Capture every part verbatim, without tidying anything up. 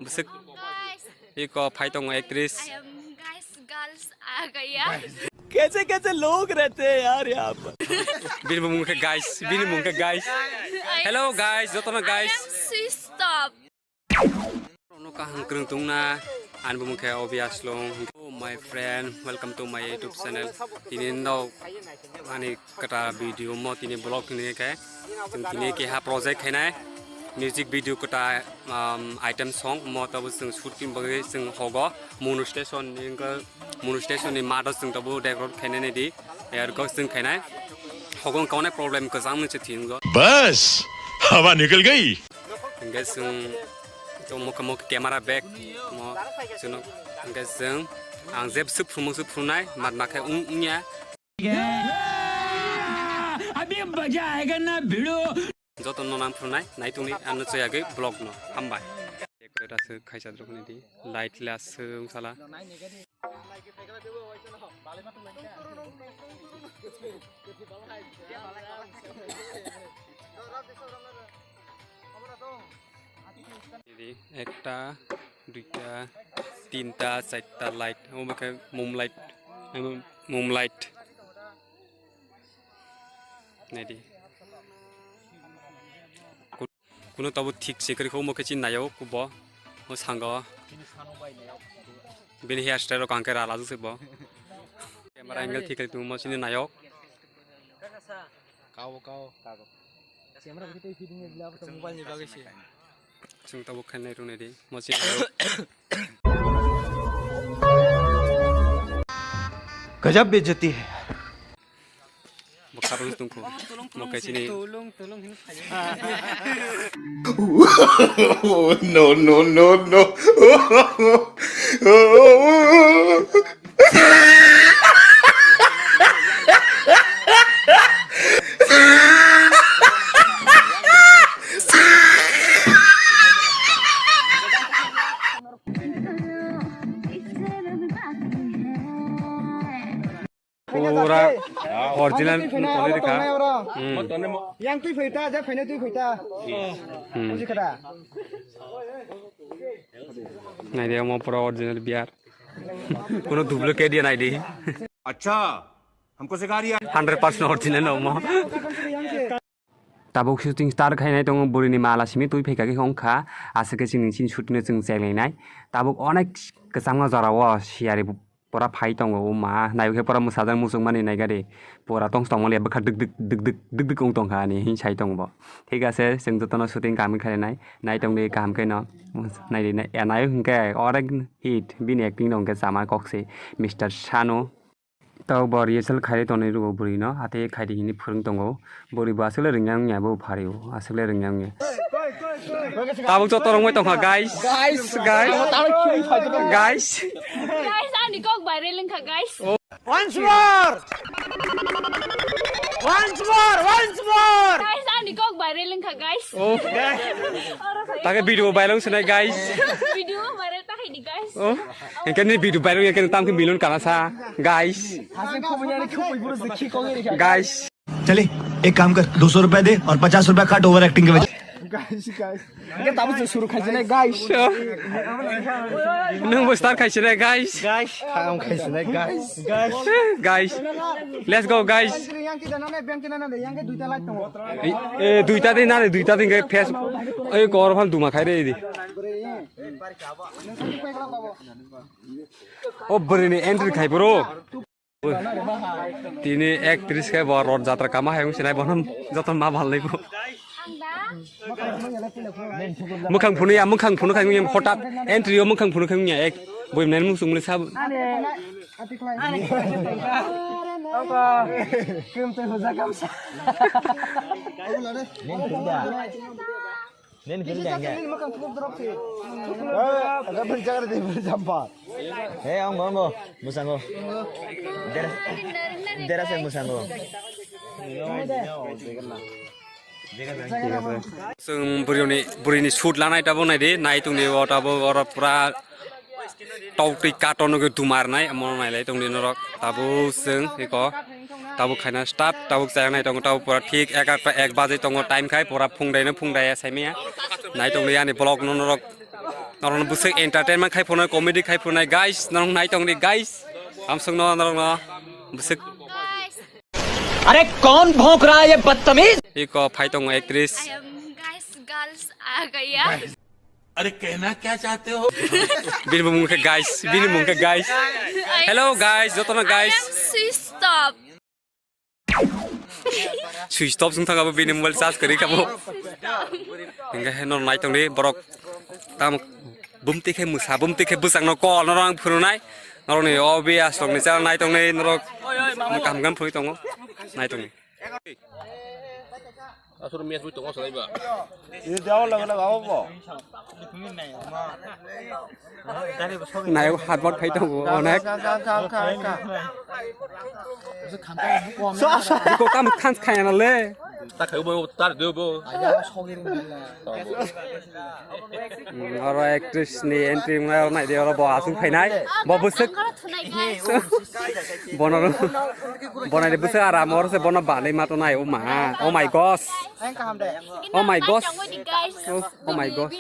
Bwswk iko phai tongo actress. I am guys, girls आ गया. कैसे कैसे लोग रहते हैं यार यहाँ पर. Bini bumung khe guys, bini bumung khe guys. Hello guys, jotono guys. I am Swiss top. Rono kaham kwrwng tongna, ani bumung khe Obi Aslong. Oh my friend, welcome to my YouTube channel. Tini no ani kata video mo tini vlog tini khe. Tini keha project khainai. Music video kata, um, item song mo tabo chwng shooting bagwi chwng hogo. Mono station ni wngkha, Mono station ni mato chwng tabo decorate khainai di. Air kok chwng khainai. Hogo wngkha onek problem kwchang se thingo. बस, हवा निकल गई। Hingke chwng to mokhe mokhe camera bag mo chwngno hingke chwng ang jeb swk phunuk swk phunai mat makhe wng wngya. अभी मजा आएगा ना भिड़ो. Joto no nang phunai nai tongni ano chayagwi vlog no hambai. Ekta se khaisa drokni di light la se wng sala. Ekta, duita, tinta, charta light. Omo khe moom light, moom light. Naidi. Kuno tabo thik se kwrwi kho, omo khe chini nayo kubo. O sango. Bini hair style rok ang khe rala jwk se bo. Camera angle thik khe tongmo chini nayok. Kao, kao. Camera bo tei fitting ni bila bo mobile ni bagwi se. Chwng tabuk khainai rwnai di. Mo chini nayok. गजब बेइज्जती है. Bo khapang tongkho. Mo khe chini. Tulung, tulung hino phaio. No, no, no, no. Pura original tongwi rwkha. Hmm. Yang twi phaita, ja phaina twi phaita. Hmm. Buji khada. Naidi, omo pura original beer. Kuno duplicate ya naidi. Acha, humko sikha riya. Hundred percent original omo. Tabuk shooting start khainai tongo, bwrwini mala simi twi phaikha khe wngkha, aswk khe chini chini shooting no chwng chenglainai. Tabuk onek kwchangma jora o siyari pura phai tongo, o ma naiwi khe pura mwsajak muchungmani naigari, pura tongsa tongmani bwkha dwk dwk dwk dwk dwk dwk wng tongkha ani hin sai tongo bo. Thik ase, chwng jotono shooting kaham khe khainai, nai tongdi kaham kheno, naidi nai, nai hwnkhe onek hit, bini acting no hwnkhe chama kok se, Mister Sanu. Tau bo rehearsal khairi tonwi rwo bwrwi no, hati khairi hini phwrwng tongo. Bwrwi bo aswk le rwngya wngya, bo phari o, aswk le rwngya wngya. Tabuk joto rwngwi tongkha, guys. Guys, guys. Guys. Guys, ani kok viral wngkha, guys. Oh. Once more! Once more! Once more! Guys, ani kok viral wngkha, guys. Oh. Oro khairi. Take video viral wngsinai, guys. Video viral ta khaidi, guys. Oh. Engke ni video viral engke tam ke million kana sa, guys. Guys. चले, एक काम कर, दो सौ रुपए दे और पचास रुपए काट ओवर एक्टिंग के वजह. Guys, guys. Engke tabuk chwng suru khaisinai, guys. Nung bo start khaisinai, guys. Guys. Kham khaisinai, guys. Guys. Let's go, guys. Yang kita nana, yang kita nana, yang ke duita light tongo. Eh, duita din nana, duita din ke face. Eh, kor phal duma khai re di. O bwrwini entry khai bro. Tini actress khai bo Rath Jatra kama hai wngsinai bono joto ma bal lai bo. Mwkhang phunukya, mwkhang phunuk khai wngya hotat entry o mwkhang phunuk khai wngya ek boi mwnai mung sung mwnai sab. Nin kiri jangge. Hey, ang bang bo, musango. Dera, dera se musango. Chwng bwrwini, bwrwini shoot lanai tabuk naidi, nai tongdi o tabuk oro pura. Tau twi katon no dumar nai, amo nai lai tongdi norok. Tabuk chwng eko, tabuk khaina start, tabuk chayang nai tongo, tabuk pura thik egarta ek baje tongo time khai, pura phung dai no phung dai ya saimaya. Nai tongdi ani vlog no norok. Norok bwswk entertainment khai phunai, comedy khai phunai, guys. Norok nai tong di, guys. Hamsung no, norok no. Bwswk. अरे कौन भौंक रहा है ये बदतमीज? Iko phai tongo actress. I am guys, girls आ गया. अरे कहना क्या चाहते हो? Bini mung khe guys, bini mung khe guys. Hello guys, jotono guys. I am switched off. Switch off wng thangkha bo, bini mobile charge kwrwi kha bo. Hingkhe heno nai tongdi borok tamo bumtwi khe mwsa, bumtwi khe bwsakno call norok ang phunuknai. Norokni O B S rokni channel nai tongni norok kaham kaham phunui tongo, nai tongni. Aswk match bui tongo swlaiba. Ini jawab laga laga apa? Nayo harbot phai tongo onek. Iko kam khans khaya na le. Ta khai bo tar de bo. Oro actress ni entry wngna nai de, oro bo aswk phainai. Bo bwswk. Bono, bono de bwswk aram, oro se bono balai ma tonai, oh ma, oh my gosh. Oh my gosh. Oh, oh my gosh.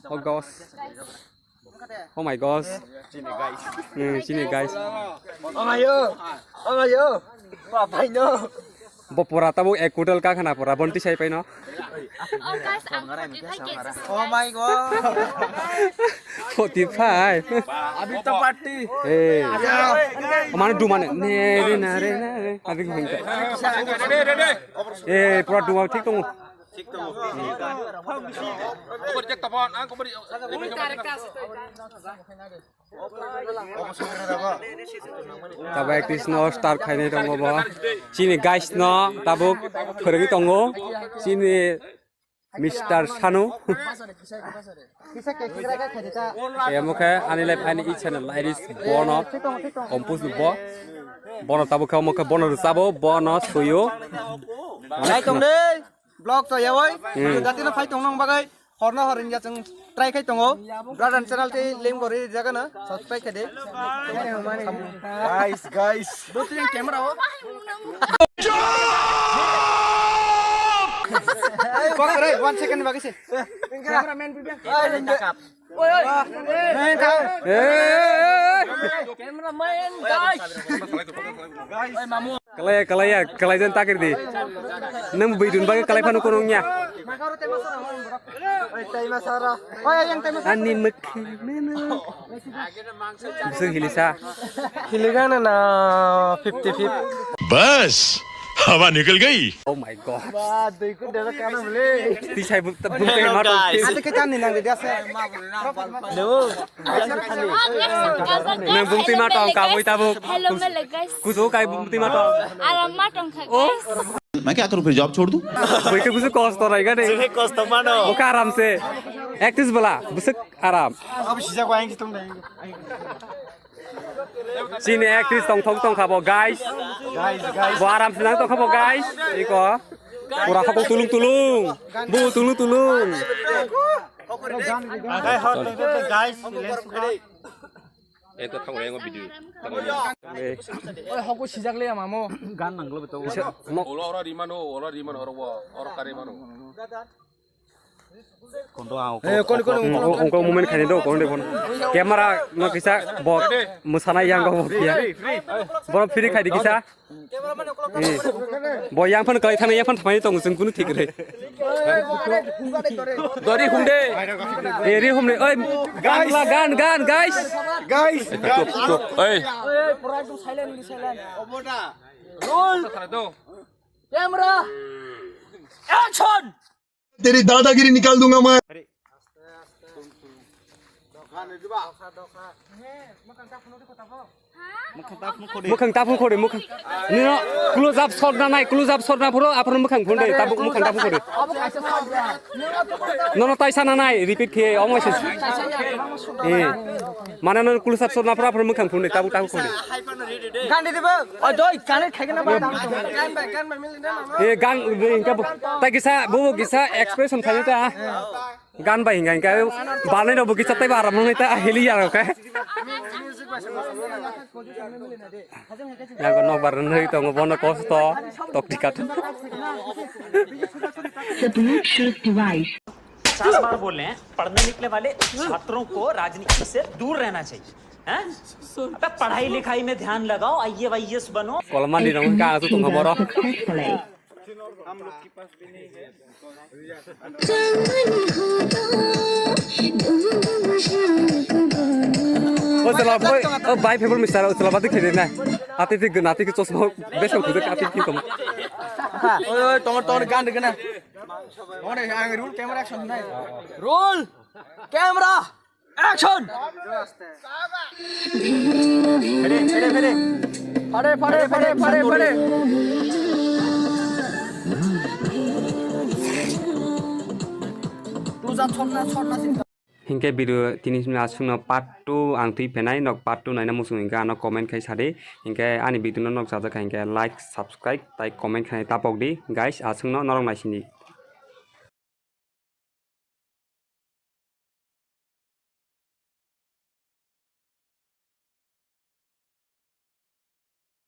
Oh gosh. Oh my gosh. Hmm, chini guys. Amayo, amayo, papaino. Bo pura tabuk ek kutal ka khana pura bonti sai paino. Oh guys, I'm forty-five K G. Oh my god. Forty-five. Abhi to party. Eh. Mane du mane. Ne re na re na re. Abhi ko hingka. Eh, pura du thik tongo. Tabuk actress no star khainai tongo bo. Chini guys no tabuk phwrwngwi tongo. Chini Mister Sanu. Emo khe ani life ani i channel iris bono compose bo. Bono tabuk khe omo khe bono rwchabo, bono suyo. Nai tong de. Vlog to yawoi. Hmm. Jati no phai tong nang bagai. Horno horin ya chwng try khai tongo. Brother channel tei link bo ri jaga na subscribe khai de. Guys, guys. Dotri camera o. Kok re, one second bagi sih. Cameraman bibiang. Oi, oi. Hey, hey, hey. Cameraman, guys. Kalai, kalai ya, kalai jan takir di. Nang bidun bagi kalai phanu kunung ya. Ani mekhe meno. Bising hilisa. Hiligana na fifty fifty. बस, हवा निकल गई। Oh my god. Ba, dui kun dera kana bole. Tisai bumtwi ma tong. Ate ke tan ni nang de ase. No. Nang bumtwi ma tong ka boi tabuk. Hello, hello, guys. Kuso kai bumtwi ma tong. Aram ma tong kha, guys. मैं क्या करूं फिर, जॉब छोड़ दूं? Boi ke kuso kosto rai ga de. Sini kosto mano. Oka aram se. Actress bala, busuk aram. Abi sijak wa ang tong dai. Chini actress tong thok tong kha bo, guys. Guys, guys. Bo aram se nang tong kha bo, guys. Iko. Pura khokol tulung tulung. Bu tulung tulung. Agai hot dede guys, silence kha. Ento thang reng video. Oi, hoko sijak le mamo. Gan nang lo beto. Olo ora rimano, olo rimano, oro, oro kare mano. Kondo ang. Eh, koni, koni, koni, koni. Ongko moment khani do, kondo kono. Camera no kisa bo musana yang go bo ya. Boro free khai di kisa. Eh, bo yang phan kalai thana yang phan thamai tong jeng kunu thik re. Dori humde. Eh, ri humde. Oi, gan la, gan, gan, guys. Guys, guys. Oi. Camera. Action. तेरी दादागिरी निकाल दूंगा मैं। Mwkhang taphung khode, mwkhang. Nino close up shot na nai, close up shot na phoro, aphoro mwkhang phunde, tabuk mwkhang taphung khode. Nono taisa na nai, repeat khe, omo se. Eh. Mane nono close up shot na phoro, aphoro mwkhang phunde, tabuk taphung khode. Gandhi debo. Oi, doi, kane khai na ba. Gan bai, gan bai, mili na. Eh, gan, eh, engka bo. Ta kisa, bo, bo kisa expression khai ta. Gan bai hinga hinga banai rok bo kisa tei ba aram nang ta heli ya rok khe. Yang ko nok bar nang tongo bono kosto tok tikat. The Bluetooth device. पचास बार बोले हैं, पढ़ने निकले वाले छात्रों को राजनीति से दूर रहना चाहिए, हैं? अबे पढ़ाई लिखाई में ध्यान लगाओ, आईएएस वाईएएस बनो। Kolomani rong ka tu tong boro. O sala boy, o bai phebol misara, o sala bati khede na. Ati ti gna, ati ki chosma, besok khujak ati ki tom. Oi, oi, tong, tong, gan de gna. Tong de, ang roll camera action nai. Roll camera action. Phede, phede, phede. Phade, phade, phade, phade, phade. Tuja chotna, chotna sin. Hinkhe video tini simi aswkno part two ang twi phenai, nok part two naina muchung hinkhe ano comment khai sadi. Hinkhe ani video no nok chajak hinkhe like, subscribe tai comment khainai tapok di guys, aswkno norok naisini.